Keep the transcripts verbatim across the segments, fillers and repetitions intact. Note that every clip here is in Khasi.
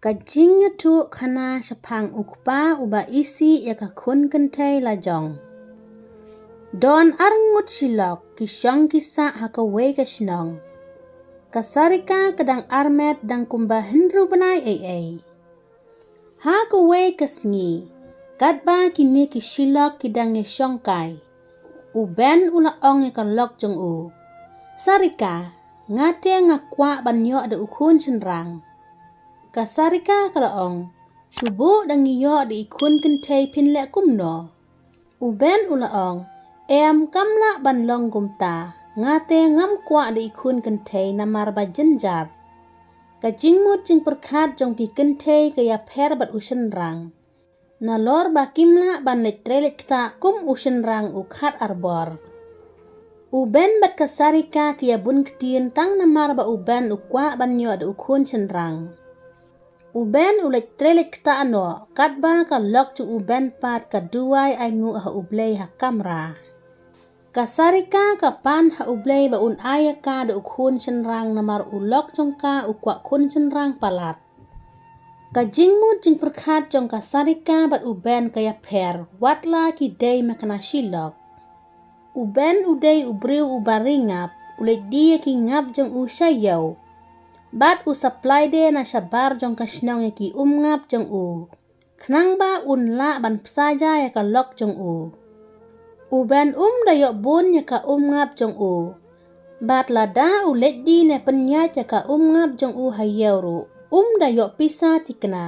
Ka jingïathuh khana shaphang u kpa uba isih ïa ka khun kynthei lajong. Don arngut shilok ki shong ki sah ha kawei ka shnong. Ka Sarika ka dang armet dang kumba hynriew bnai ei ei. Ha kawei ka sngi, katba kine ki shilok ki dang ïashong kai, u Ben u la ong ïa ka lok jong u, Sarika, nga te nga kwah ban ïoh da u khun shynrang. Ka Sarika ka la ong, shu buh da ngi ïoh da i khun kynthei phin leh kumno? U Ben u la ong, em, kam lah ban long kumta, nga te ngam kwah da i khun kynthei namar ba jynjar. Ka jingmut jingpyrkhat jong ki kynthei ka ïapher bad u shynrang. Nalor ba kim lah ban leit trei leit ktah kum u shynrang u khat arbor. U Ben bad ka Sarika ki ïa bun ktien tang namar ba u Ben u kwah ban ïoh da u khun shynrang. U Ben u leit trei leit ktah noh, katba ka lok jong u Ben pat ka duwai ainguh ha u Blei ha kamra. Ka Sarika ka pan ha u Blei ba un ai ïa ka da u khun shynrang namar u lok jong ka u kwah khun shynrang palat. Ka jingmut jingpyrkhat jong ka Sarika bad u Ben ka ïapher, wat la ki dei ma kane shilok. U Ben u dei u briew uba ri ngap, u leit die ïa ki ngap jong u sha ïew. Bad u supply de na shabar jong ka shnong ïa ki um ngap jong u. Khnang ba un lah ban pynsaja ïa ka lok jong u. U Ben um da ïoh bun ïa ka um ngap jong u. Bad lada u leit die ne pynïaid ïa ka um ngap jong u ha ïew ruh, um da ïoh pisa thikna.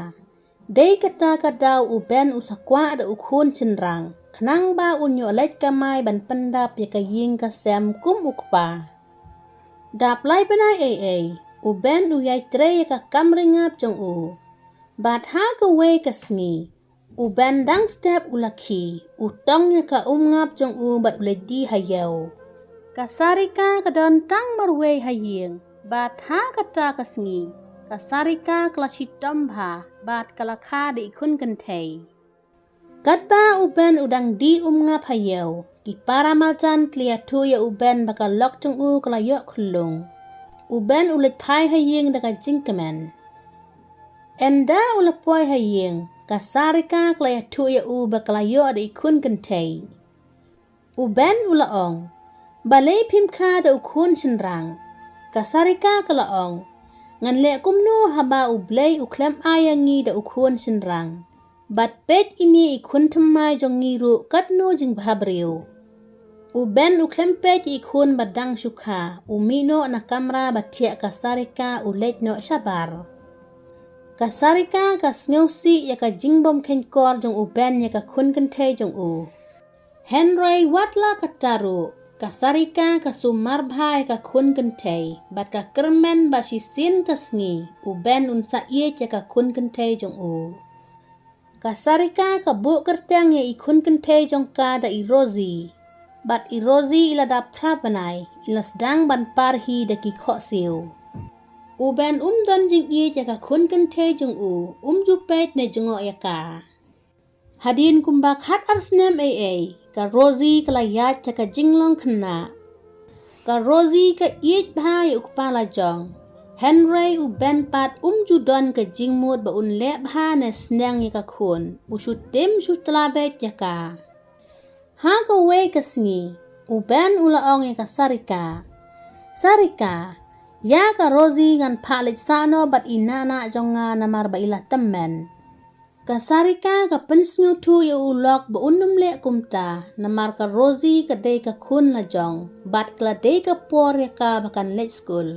Dei kata ka daw u Ben u sa kwah da u khun shynrang, khnang ba un ïoh leit kamai ban pyndap ïa ka ïing ka sem kum u kpa. Dap lai bnai ei ei, u Ben u ïai trei ïa ka kam ri ngap jong u. Bad ha kawei ka sngi, u Ben dang step u la khie, u tong ïa ka um ngap jong u bad u leit die ha ïew. Ka Sarika ka don tang marwei ha ïing, bad ha kata ka sngi, ka Sarika ka la shitom bha, bad ka la kha da i khun kynthei. Katba u Ben u dang die um ngap ha ïew, ki para marjan ki la ïathuh ïa u Ben ba ka lok jong u ka la ïoh khyllung. U Ben u leit phai ha ïing da ka jingkmen. Ynda u la poi ha ïing, ka Sarika ka la ïathuh ïa u ba ka la ïoh da i khun kynthei. U Ben u la ong, balei phim kha da u khun shynrang? Ka Sarika ka la ong, ngan leh kumno haba u Blei u khlem ai ïa ngi da u khun shynrang? Bad peit ine i khun thymmai jong ngi ruh katno jingbhabriew. U Ben u khlem peit i khun ba dang shu kha, u mih noh na kamra ba thiah ka Sarika u leit noh shabar. Ka Sarika ka sngewsih ïa ka jingbym kheiñkor jong u Ben ïa ka khun kynthei jong u. Hynrei wat la katta ruh, ka Sarika ka sumar bha ïa ka khun kynthei, bad ka kyrmen ba shisien ka sngi, u Ben un sa ïeit ïa ka khun kynthei jong u. Ka Sarika ka buh kyrteng ïa i khun kynthei jong ka da i Rosie. Bad i Rosie i la dap phra bnai, i la sdang ban par hi da ki khohsiew. U Ben um don jingïeit ïa ka khun kynthei jong u, um ju peit ne jngoh ïa ka. Hadien kumba khat ar snem ei ei, ka Rosie ka la ïaid ïa ka jinglong khynnah. Ka Rosie ka ïeit bha ïa u kpa lajong. Hynrei u Ben pat um ju don ka jingmut ba un leh bha ne sneng ïa ka khun, u shu tim shu tla beit ïa ka. Ha kawei ka sngi, u Ben u la ong ïa ka Sarika, Sarika, ïa ka Rosie ngan phah leit sah noh bad i nah nah jong nga namar ba i la tymmen. Ka Sarika ka pynsngewthuh ïa u lok ba un ym leh kumta, namar ka Rosie ka dei ka khun lajong, bad ka la dei ka por ïa ka ba kan leit skul.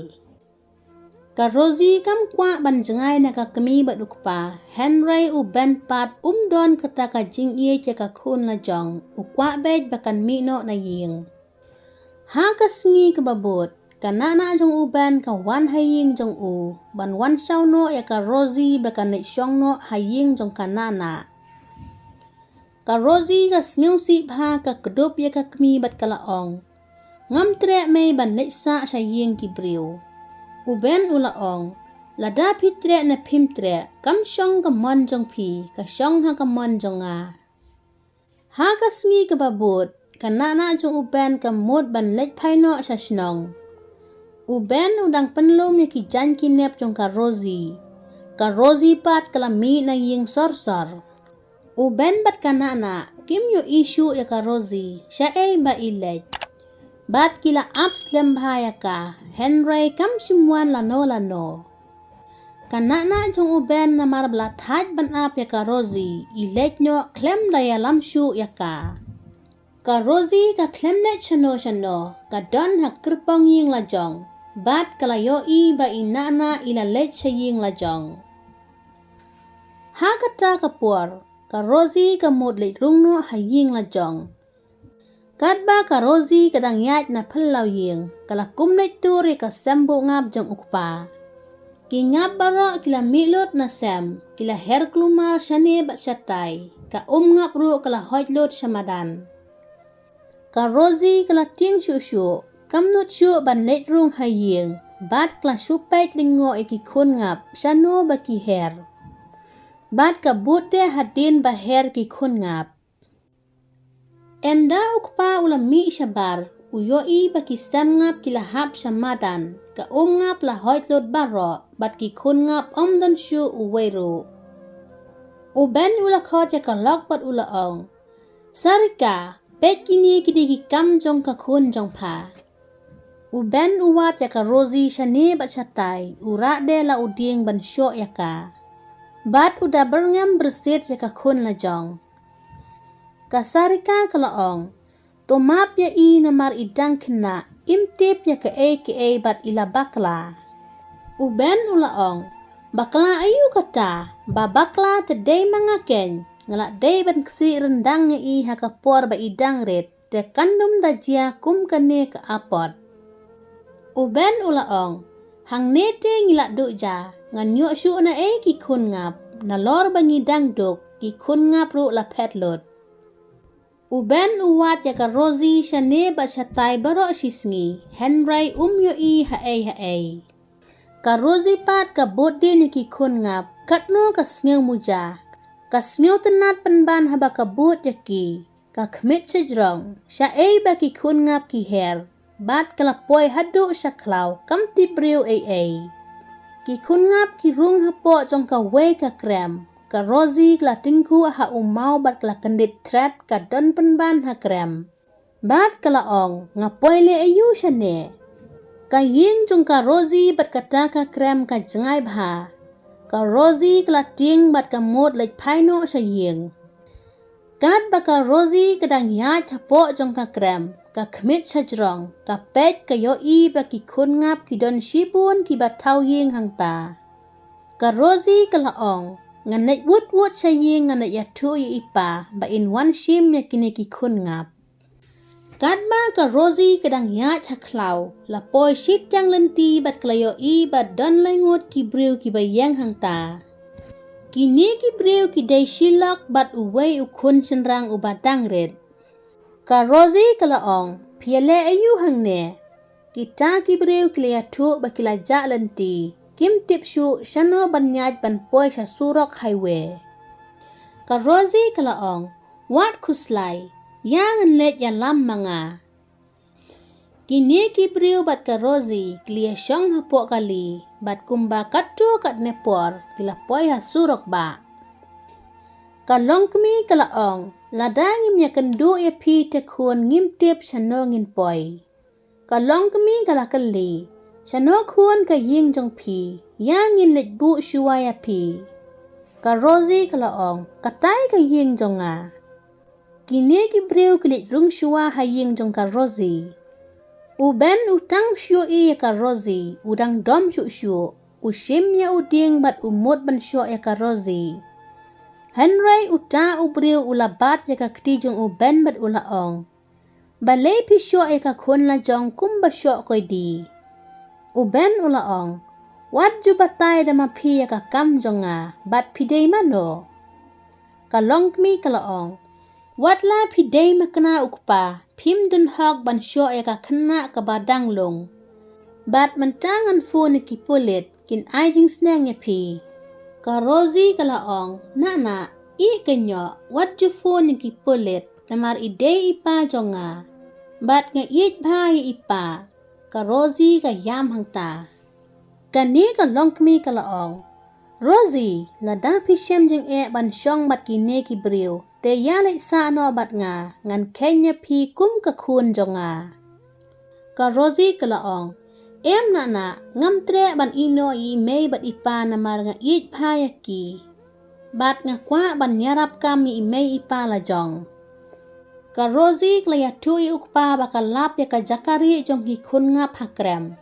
Ka Rosie kam kwah ban jngai na ka kmie bad u kpa, hynrei u Ben pat um don kata ka jingïeit ïa ka khun lajong, u kwah beit ba kan mih noh na ïing. Ha ka sngi kaba bud, ka nah nah jong u Ben ka wan ha ïing jong u, ban wan shaw noh ïa ka Rosie ba kan leit shong noh ha ïing jong ka nah nah. Ka Rosie ka sngewsih bha, ka kdup ïa ka kmie bad ka la ong, ngam treh mei ban leit sah sha ïing ki briew. U Ben u la ong, lada phi treh ne phim treh, kam shong ka mon jong phi, ka shong ha ka mon jong nga. Ha ka sngi kaba bud, ka nah nah jong u Ben ka mut ban leit phai noh sha shnong. U Ben u dang pynlum ïa ki jaiñ ki nep jong ka Rosie. Ka Rosie pat ka la mih na ïing sor sor. U Ben bad ka Nah Nah kim ïohi shuh ïa ka Rosie shaei ba i leit. Bad ki la ap slem bha ïa ka, hynrei kam shym wan lano lano. Ka Nah Nah jong u Ben namar ba la thait ban ap ïa ka Rosie, i leit noh khlem da ïalam shuh ïa ka. Ka Rosie ka khlem leit shano shano, ka don ha kyrpong ïing la jong. Bad ka la ïohi ba i Nah Nah i la leit sha ïing la jong. Ha kata ka por, ka Rosie ka mut leit rung noh ha ïing la jong. Katba ka Rosie ka dang ïaid na phyllaw ïing, ka la kum leit tur ïa ka sem buh ngap jong u kpa. Ki ngap baroh ki la mih lut na sem, ki la her kulmar shane bad shatai, ka um ngap ruh ka la hoit lut sha madan. Ka Rosie ka la tieng shuh shuh, kam nud shuh ban leit rung ha ïing, bad ka la shu peit lyngngoh ïa ki khun ngap shano ba ki her. Bad ka bud de hadien ba her ki khun ngap. Ynda u kpa u la mih shabar, u ïohi ba ki sem ngap ki la hap sha madan, ka um ngap la hoit lut baroh, bad ki khun ngap ym don shuh uwei ruh. U Ben u la khot ïa ka lok bad u la ong, Sarika, peit kine ki dei ki kam jong ka khun jong pha. U Ben u wad ïa ka Rosie shane bad shatai, u rah de la u dieng ban shoh ïa ka. Bad u da byrngem byrsit ïa ka khun la jong. Ka Sarika ka la ong, to map ïa i namar i dang khynnah, im tip ïa kaei kaei bad i la bakla. U Ben u la ong, bakla aïu kata, ba bakla te dei ma nga keiñ, nga la dei ban ksih ryndang ïa i ha ka por ba i dang rit, te kan ym da jia kum kane ka apot. U Ben u la ong, hangne te ngi la duh ja, ngan ïoh shuh naei ki khun ngap, nalor ba ngi dang duk, ki khun ngap ruh la phet lut. U Ben u wad ïa ka Rosie shane bad shatai baroh shi sngi, hynrei um ïohi haei haei. Ka Rosie pat ka bud dien ïa ki khun ngap, katno ka sngew muja. Ka sngew tynnad pynban haba ka bud ïa ki. Ka khmih shajrong, shaei ba ki khun ngap ki her. Bad ka la poi haduh sha khlaw, kam tip briew ei ei. Ki khun ngap ki rung hapoh jong kawei ka krem. Ka Rosie ka la tyngkhuh ha u maw bad ka la kyndit tret, ka don pynban ha krem. Bad ka la ong, nga poi leh aïu shane. Ka ïing jong ka Rosie bad kata ka krem ka jngai bha. Ka Rosie ka la tieng bad ka mut leit phai noh sha ïing. Katba ka Rosie ka dang ïaid hapoh jong ka krem, ka khmih shajrong, ka peit ka ïohi ba ki khun ngap ki don shibun kiba thaw ïing hangta. Ka Rosie ka la ong, ngan leit wut wut sha ïing ngan leit ïathuh ïa i pa, ba in wan shim ïa kine ki khun ngap. Katba ka Rosie ka dang ïaid ha khlaw, la poi shi tyngka lynti bad ka la ïohi ba don laingut ki briew kiba ïeng hangta. Kine ki briew ki dei shi lok bad uwei u khun shynrang uba dang rit. Ka Rosie ka la ong, phi ïaleh aïu hangne. Kita ki briew ki la ïathuh ba ki la jah lynti, kim tip shuh shano ban ïaid ban poi sha surok highway. Ka Rosie ka la ong, wat khuslai, ïa ngan leit ïalam ma nga. Kine ki briew bad ka Rosie ki la ïashong hapoh kali, bad kumba katto katne por ki la poi ha surok bah. Ka longkmie ka la ong, lada ngim ïakynduh ïa phi te khun ngim tip shano ngin poi. Ka longkmie ka la kylli, shano khun ka ïing jong phi, ïa ngin leit buh shuwa ïa phi. Ka Rosie ka la ong, katai ka ïing jong nga. Kine ki briew ki leit rung shuwa ha ïing jong ka Rosie. U Ben u tang shu ïohi ïa ka Rosie, u dang dom shuh shuh, u shim ïa u dieng bad u mut ban shoh ïa ka Rosie. Hynrei uta u briew u la bat ïa ka kti jong u Ben bad u la ong, balei phi shoh ïa ka khun la jong kumba shoh ko ïa di. U Ben u la ong, wat ju batai da ma phi ïa ka kam jong nga, bad phi dei mano. Ka longkmie ka la ong, wat la phi dei ma kane u kpa, phim don hok ban shoh ïa ka khynnah kaba dang lung. Bad mynta ngan phone ïa ki pulit, kin ai jingsneng ïa phi. Ka Rosie ka la ong, nah nah, ïeh kynnoh, wat ju phone ïa ki pulit, namar i dei i pa jong nga. Bad nga ïeit bha ïa i pa. Ka Rosie ka ïam hangta. Kane ka longkmie ka la ong, Rosie, lada phi shem jingeh ban shong bad kine ki briew, te ïa leit sah noh bad nga, ngan kheiñ ïa phi kum ka khun jong nga. Ka Rosie ka la ong, em Nana, ngam treh ban ïehnoh ïa i mei bad i pa namar nga ïeit bha ïa ki. Bad nga kwah ban ïarap kam ïa i mei i pa la jong. Ka Rosie ka la ïathuh ïa u kpa ba ka lap ïa ka jaka rieh jong ki khun ngap ha krem.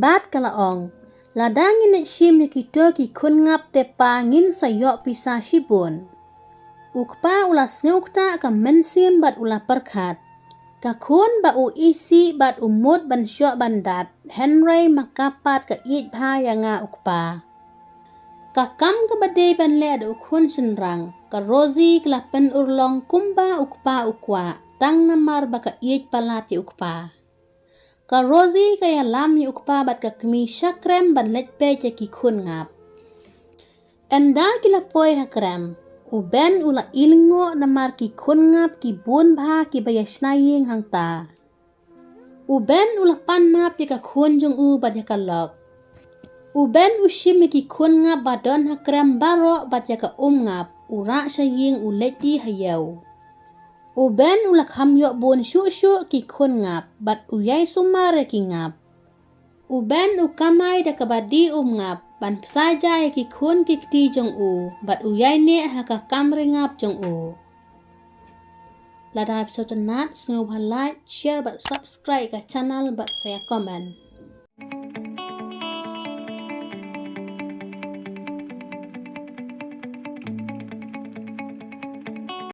Bad ka la ong, lada ngin leit shim ïa kito ki khun ngap te pa ngin sa ïoh pisa shibun. U kpa u la sngewkta ka mynsiem bad u la pyrkhat. Ka khun ba u isih bad u mut ban shoh ban dat, hynrei ma ka pat ka ïeit bha ïa nga u kpa. Ka kam kaba dei ban leh da u khun shynrang, ka Rosie ka la pynurlong kumba u kpa u kwah, tang namar ba ka ïeit palat ïa u kpa. Ka Rosie ka ïalam ïa u kpa bad ka kmie sha krem ban leit peit ïa ki khun ngap. Ynda ki la poi ha krem, u Ben u la ilngoh namar ki khun ngap ki bun bha kiba ïa shna ïing hangta. U Ben u la pan map ïa ka khun jong u bad ïa ka lok. U Ben u shim ïa ki khun ngap ba don ha krem baroh bad ïa ka um ngap, u rah sha ïing u leit die ha ïew. U Ben u la kham ïoh bun shuh shuh ki khun ngap bad u ïai sumar ïa ki ngap. U Ben u kamai da kaba die um ngap ban pynsaja ïa ki khun ki kti jong u bad u ïai neh ha ka kamre ngap jong u. Lada phi sngewtynnat, sngewbha like, share bad subscribe ka channel bad sa ïa comment.